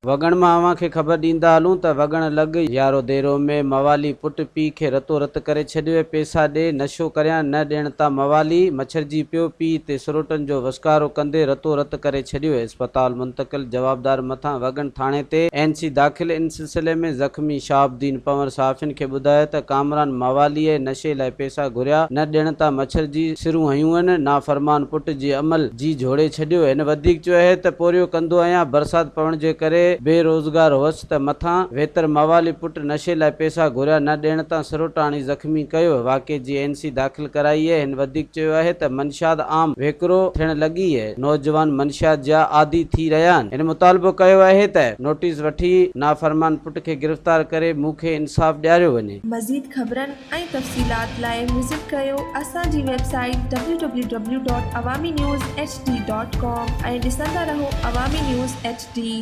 وڳڻ مان اوهان کي خبر ڏيندا هلون ته وڳڻ لڳ يارو ديرو ۾ موالي پٽ پيء کي رتو رت ڪري ڇڏيو پيسا ڏي نشو ڪريان نه ڏيڻ تان موالي مڇرجي پيو پيء تي سروٽن جو وسڪارو ڪندي رتو رت ڪري ڇڏيو اسپتال منتقل جوابدار مٿان وڳڻ ٿاڻي تي اين سي داخل ان سلسلي ۾ زخمي شهاب الدين پنور صحافين کي ٻڌايو ته ڪامران مواليء نشي لاء پيسا گهريا نه ڏيڻ تان مڇرجي سرون هنيون نافرمان پٽ جي عمل جي جهوڙي ڇڏيو. هن وڌيڪ چيو آهي ته پورهيو ڪندو آهيان، برسات پوڻ جي ڪري بي روزگار هئس ته مٿان ويتر موالي پٽ نشي لاء پيسا گهريا نه ڏيڻ تان سروٽا هڻي زخمي ڪيو، واقعي جي اين سي داخل ڪرائي اهي. هن وڌيڪ چيو آهي ته منشيات عام ويڪرو ٿيڻ لڳي اهي، نوجوان منشيات جا عادي ٿي رهيا آهن. هن مطالبو ڪيو آهي ته نوٽيس وٺي نافرمان پٽ کي گرفتار ڪري مون کي انصاف ڏياريو وڃي. مزيد خبرن ۽ تفصيلات لاء وزٽ ڪريو اسان جي website W W W dot Awami news H D dot com ۽ ڏسندا رهو عوامي نيوز ايڇ ڊي.